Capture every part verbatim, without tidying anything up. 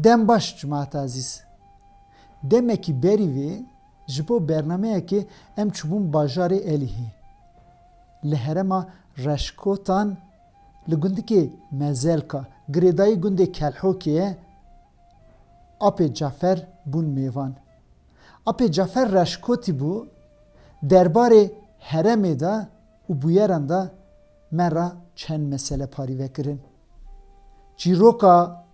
Dem baş cemaeta ezîz. Demekî berî vê ji bo bernameyekê em çûbûn bajarê Elîhê. Li herêma Reşkotan li gundikê Mezelka, girêdayî gundê Kelhokê ye, Apê Cafer bûn mêvan. Apê Cafer Reşkotî bû, derbarê herêmê de û bûyeran de me re çend mesele parî vekirin. Çîroka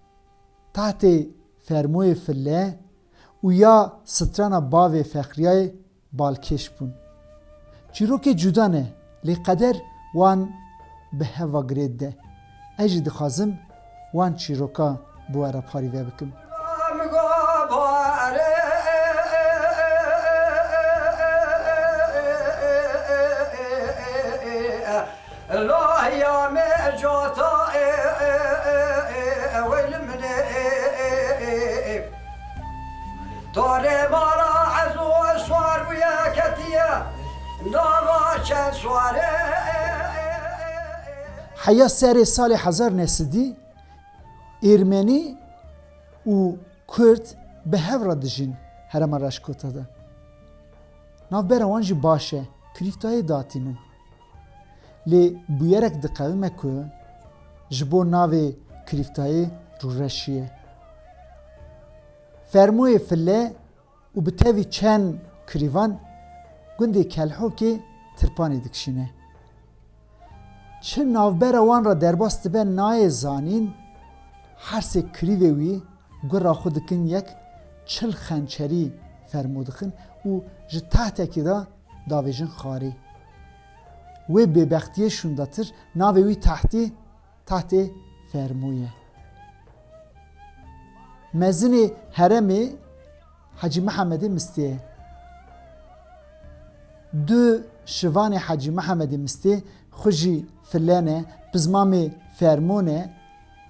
tahtê fermoyê file û ya strana bavê Fexriyayê balkêş bûn. Çîrokê cuda ne, lê qeder wan bi hev ve girê dide. Ez jî dixwazim wan çîroka bi we re parîve bikim. Lahiya me cota, e, e, e, e, e, weyl min, e, e, e, e, e. Torê mala ez û swar bûye ketiye, nava çend sware, e, e, e, e. Heya serê salê hezar nesidî, Êrmenî û Kurd bi hev re dijîn herêma Reşkota de. Navbera wan jî baş e, kirîftayê datînin. Lê bûyerek diqewime ku ji bo navê kirîftayê rûreşiye. Fermoyê file û bi tevî çend kirîvan gundê Kelhokê tirpanê dikişîne. Çi navbera wan re derbas dibe nayê zanîn, her sê kirîvê wî gura xwe dikin yek, çil xençerî fermo dixin û ji tahtekê de davêjin xarê. Wê bêbextiyê şûndetir navê wî tahtê, tahtê fermo ye. Mezinê herêmê Hecî Mihemedê Mistê ye. Du şivanê Hecî Mihemedê Mistê xwe jî file ne, pizmamê fermo ne,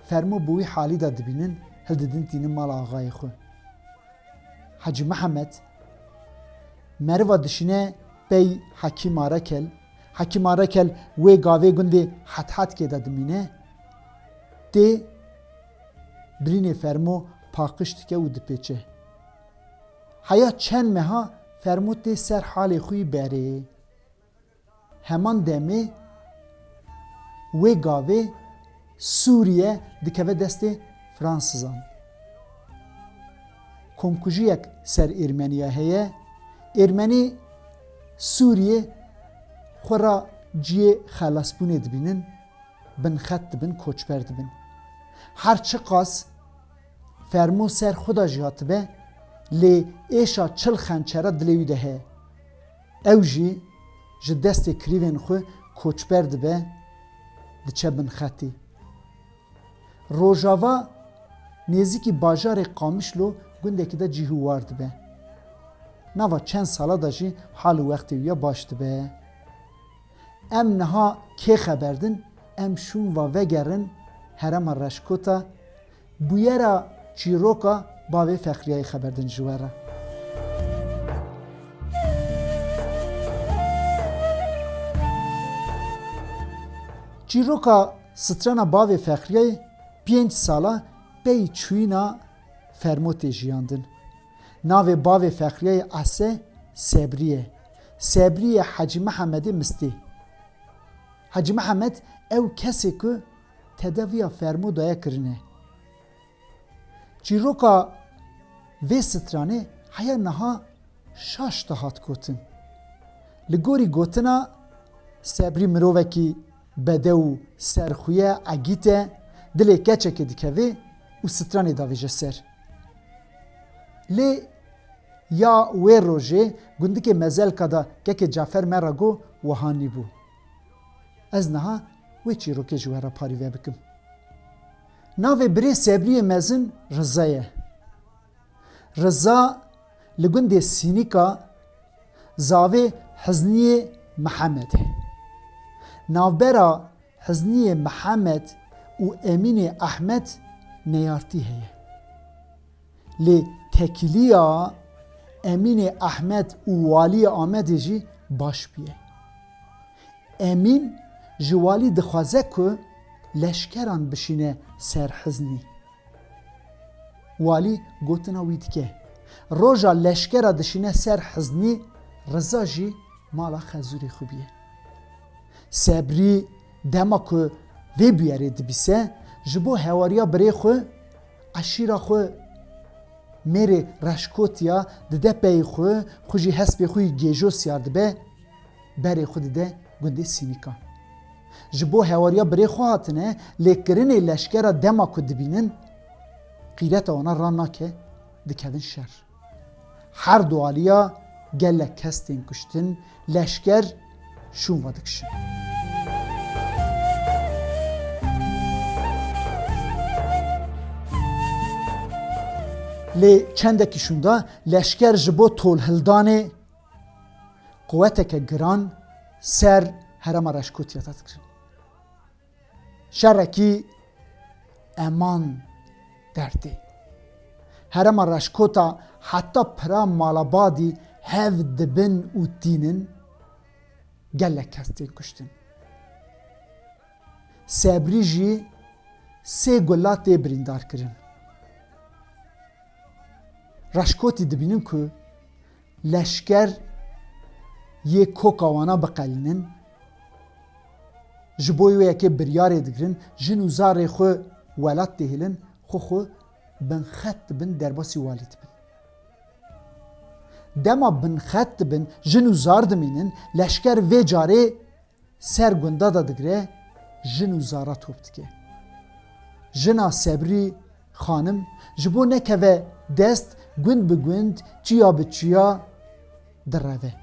fermo bi wî halî de dibînin, hildidin tînin mala axayê xwe. Hecî Mihemed meriva dişîne pey Hekîma Rekel. Hekîma Rekel wê gavê gundê Hethatkê de dimîne. Tê birînê fermo paqij dike û dipêçe. Heya çend meha fermo tê ser halê xwe yî berê. Heman demê wê gavê Sûriye dikeve destê Fransizan. Komkujiyek ser Êrmeniya heye. Êrmenî Sûriyê xwe ra ciyê xelasbûnê dibînin, binxet dibin, koçber dibin. Her çiqas fermo ser xwe de jî hatibe, lê êşa çil xençera dilê wî de heye. Ew jî ji destê kirîvên xwe koçber dibe, diçe binxetî. Rojava nêzîkî bajarê Qamişlo gundekî de cih û war dibe. Nava çend sala de jî hal û wextê wî ya baş dibe. Em niha kê xeber din, em şûn va vegerin herêma Reşkota, bûyera çîroka bavê Fexriyayê xeber din ji we re. Çîroka strana bavê Fexriyayê pênc sala pey çûyîna fermo tê jiyandin. Navê bavê Fexriyayê ese Sebrî ye. Sebrî ye Hecî Mihemedê Mistê. Hecî Mihemed ew kesê ku tedaviya fermo daye kirine. Çîroka vê stranê heya niha şaş dihat gotin. Li gorî gotina Sebrî mirovekî bedew û serxuye, egît e, dilê keçekê dikeve û stranê davêje ser. Lê ya wê rojê gundikê Mezelka de kekê Cafer me re got, wiha nîbû. Ez niha wê çîrokê ji we re parîve bikim. Navê birê Sebriyê mezin Riza ye. Riza li gundê Sînîka zavê Hizniyê Mihemed e. Navbera Hizniyê Mihemed û Emînê Ehmed neyartî heye. Lê tekîliya Emînê Ehmed û Waliyê Amedê jî baş bûye. Emîn ji walî dixwaze ku leşkeran bişîne ser Hiznî. Walî gotina wî dike. Roja leşkera dişîne ser Hiznî, Riza jî mala xezûrê xwe bûye. Sebrî dema ku vê bûyerê dibîse, ji bo hewariya birê xwe, eşîra xwe mêrê Reşkotiya dide peyê xwe, xwe jî hespê xwe yî Gêjo siyar dibe, berê xwe dide gundê Sînîka. Ji bo hewariya birê xwe hatine, lê kirinê leşkera dema ku dibînin, qîreta wana ranake, dikevin şer. Her du aliya gelek kes tên kuştin, leşker şûn ve dikişin. Lê çendekî şûnda leşker ji bo tolhildanê quweteke giran ser herêma Reşkotiya de dikirin. Şerekî eman dertê. Herêma Reşkota heta pira malabadî hev dibin û tînin, gelek kes tên kuştin. Sebrî jî sê gula tê birîndar kirin. Reşkotî dibînin ku leşker yê koka wana biqelînin, ji bo wê yekê biryarê digirin, jin û zarê xwe welat têhilin, xwe xwe binxet dibin, derbasî walî dibin. Dema binxet dibin, jin û zar dimînin, leşker vê carê ser gunda de digire, jin û zara top dike. Jina Sebrî xanim ji bo nekeve dest, gund bi gund, çiya bi çiya direve.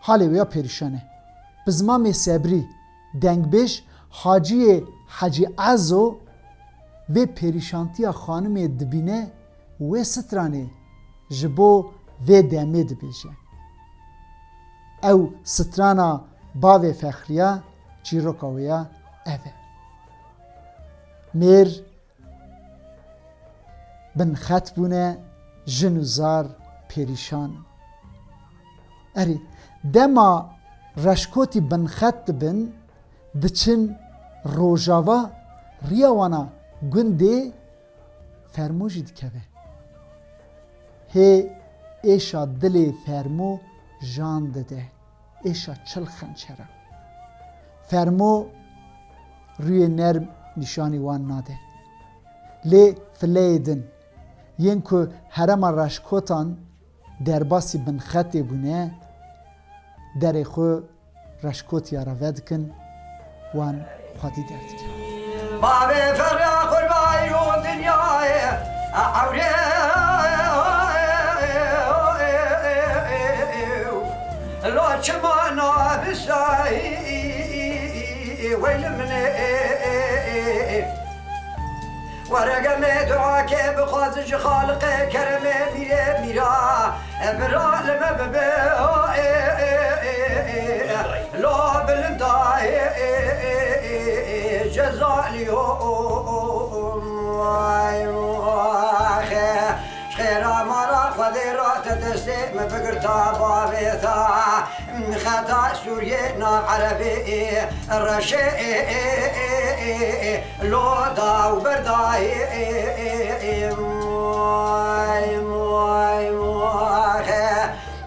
Halê wê ya perîşan e. Pizmamê Sebrî, dengbêj Haciyê Hecî Ezo, vê perîşantiya xanimê dibîne, wê stranê ji bo vê demê dibêje. Ew strana bavê Fexriya, çîroka wê ya ev e. Mêr binxet bûne, jin û zar perîşan in. Erê, dema Reşkotî binxet dibin, diçin rojava, riya wana gundê Fermo jî dikeve. Hê êşa dilê Fermo jan dide, êşa çil xençera. Fermo rûyê nerm nîşanî wan nade. Lê fileyê din, yên ku herêma Reşkotan derbasî binxetê bûne, derê xwe Reşkotiya re vedikin, wan xwedî derdikin. Bavê Ferya qurbayî û dinyayê ewrê lo çima nabisayî weyli min ê. Were gemê duake bixwazin ji Xaliqê keremê mîrê mîra, bira li me bibe, lo bilinda, cezaliyo. Xêra mala Xwedê rate destê min bigirta bavê ta. Xeta Sûriyê na Erebê reşê lo da û berda.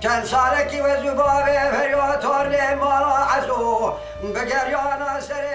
Çend salekî wez û bavê Ferya tornê mala Ezo bigeriyana serê.